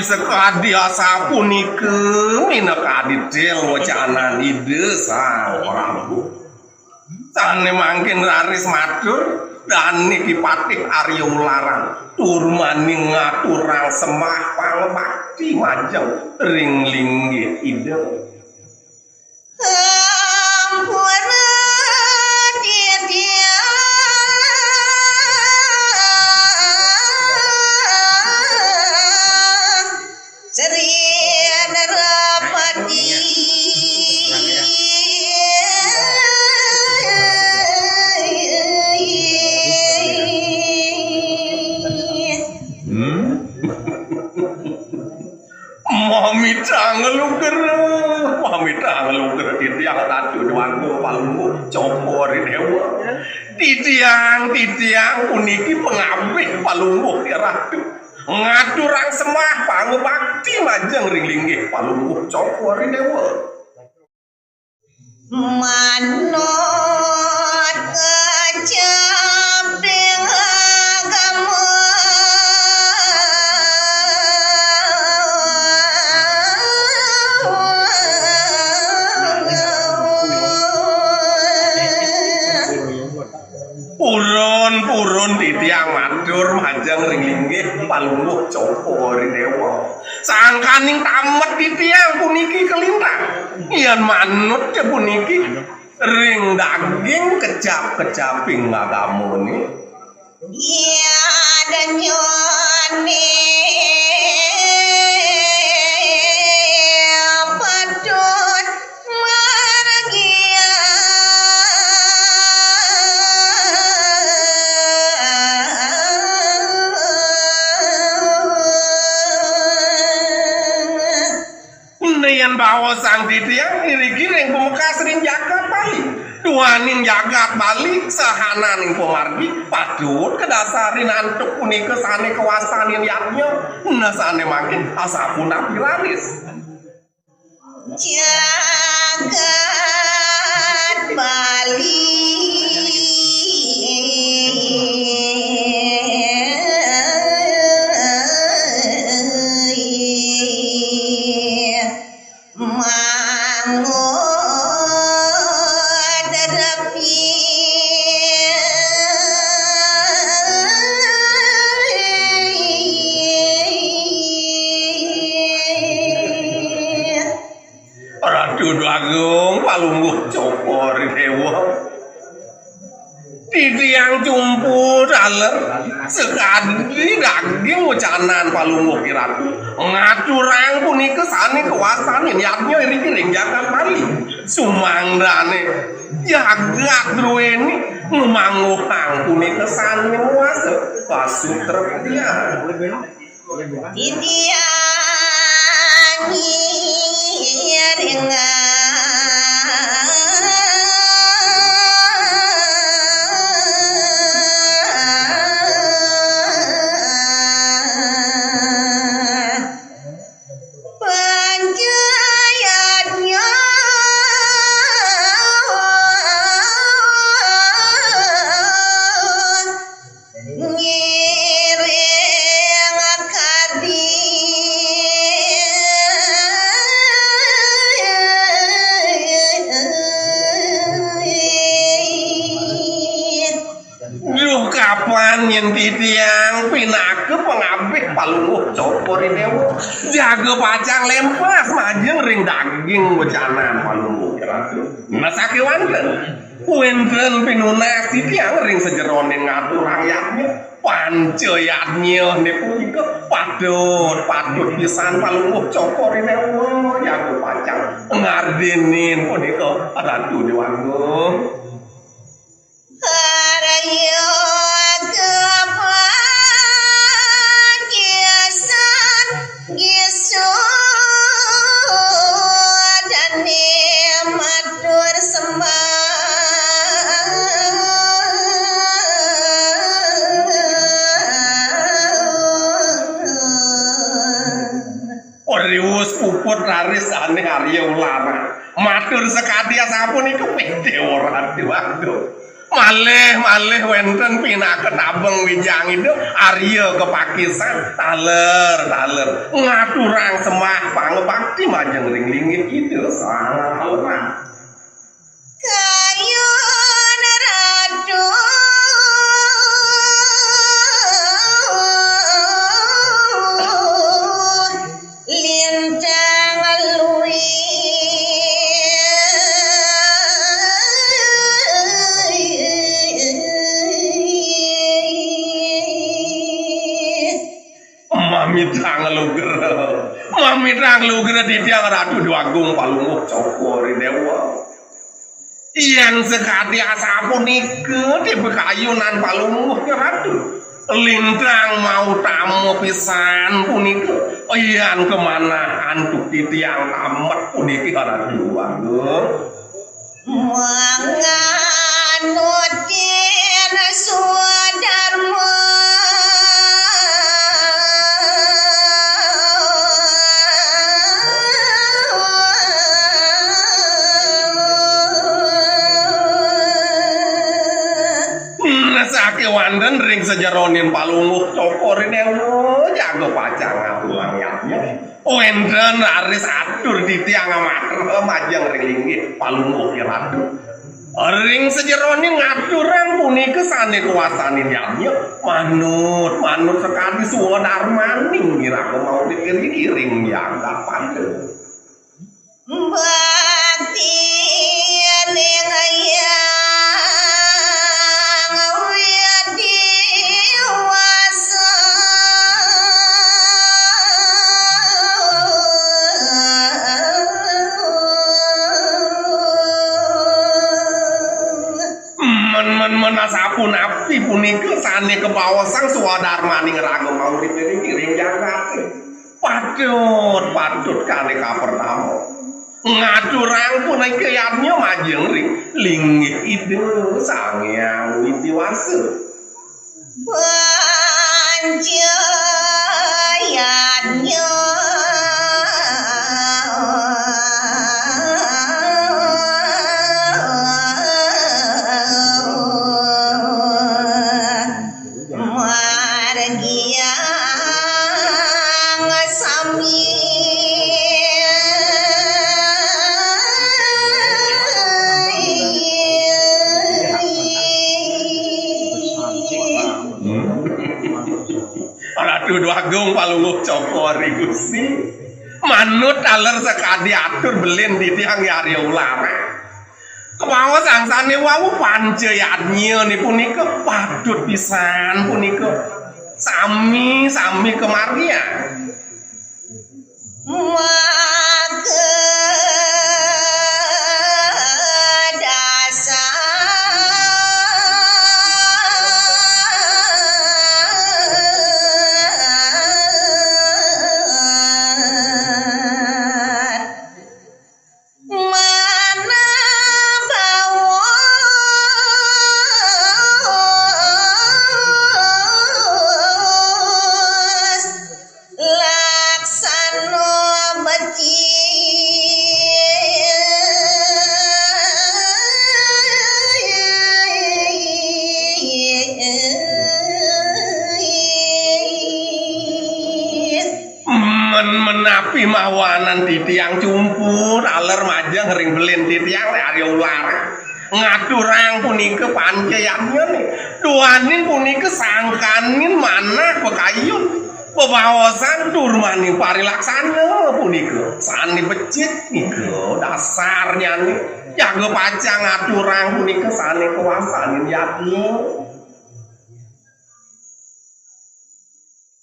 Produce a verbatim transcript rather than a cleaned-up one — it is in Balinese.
Sakadi asapunika minakadi til wacanan Ida Sang Prabu. Sané mangkin raris matur, dané Ki Patih Arya Ularan tur mani ngaturang sembah pangbakti majeng ring linggih Ida. Ampura titiang Sri Narapati. Hmm? Mamitang lugra, mamitang lugra titiang Ratu Déwagung Palungguh Cokor I Déwa. Titiang, titiang puniki pangabih Palungguh I Ratu. Ngaturang sembah pangbakti majeng ring linggih Palungguh Cokor I Déwa. Manut kecap ing agama. Purun, purun titiang matur majeng ring linggih Palungguh Cokor I Déwa. Sangkaning tamet titiang puniki kalintang. Yén manut ya puniki ring daging kecap-kecaping agamané. Ya danyane patut margia. Yen baosang titiang iriki ring pamekas ring jagat Bali. Duaning jagat Bali sahananing pamargi patut kadasarin antuk punika sane kawastanin yadnya. Nah, sane mangkin asapunapi raris. Jagat Bali. Mangud repi. Ratu Agung Palungguh Cokor I Dewa. Titiang cumpu taler sakadi daging wecanan Palungguh I Ratu. Ngaturang punika sane kawastanin yadnya iriki ring jagat Bali. Sumangdane jagat druene ngamangguhang punika sane muasa pasutreptian. Titiang ngiring. Panjayatnya. Ngiring kadi. Duh, kapan yen titiang pinaka pangabih Palungguh Cokor I Dewa? Jaga pacang lempas majeng ring daging wecanan Palungguh I Ratu. Nah, sakewanten. Wénten pinunas titiang ring sajeroning ngaturang yadnya. Panca yadnya punika patut, patut pisan Palungguh Cokor I Dewa, yadnya pacang ngardenin punika Ratu Déwagung. Harya kepakisan Gesodane matur sembah. Riwus puput raris ane Arya Ulara. Matur sakadi asapunika, Dewa Ratu. Waduh. Malih, malih wénten pinaka tabeng wijang Ida, arya kapakisan, taler, taler. Ngaturang sembah pangabakti majeng ring linggih Ida, saha. Kayun Ratu Lintang Lui. Mamitang lugra. Mamitang lugra titiang Ratu Déwagung Palungguh Cokor I Déwa. Yén sakadi asapunika, tipe kayunan Palungguh Ratu. Lintang mautama pisan punika. Yan kamanah antuk titiang tamet puniki Ratu Déwagung. Manganutin swadarma. Nah, sakéwanten ring sajeroning Palungguh Cokor I Déwa, jaga pacang ngaturang yadnya. Wénten raris atur titiang amatra majeng ring linggih Palungguh Ratu. Ring sajeroning ngaturang punika sané kawastanin yadnya, manut, manut sakadi swadarmaning iraga maurip ring jagat pada. Bakti ning Hyang Widhi Wasa. Men, men, men asapunapi punika sané kabaosang swadarmaning raga maurip ring jagaté. Patut, patut kali kapertama. Ngaturang punika yadnya majeng ring linggih Ida Sang Hyang Widhi Wasa. Panca yadnya. Margiang sami. Ratu Déwagung Palungguh Cokor I Gusti. Manut taler sakadi atur belin titiang Arya Ulara. Kabaosang sané wau panca yadnya ni punika patut pisan punika. Sami, sami kamargiang. Maka dasar. Mana bawa laksana becik. Men-, menapi mawanan titiang cumput, aler majeng ring belin titiang, Arya Ulara. Ngaturang punika panca yadnya nih. Duaning punika sangkaning manah pakayun. Bebaosan durmaning parilaksana punika. Sané becik nika dasarnyané. Jaga pacang ngaturang punika sané kawastanin yadnya.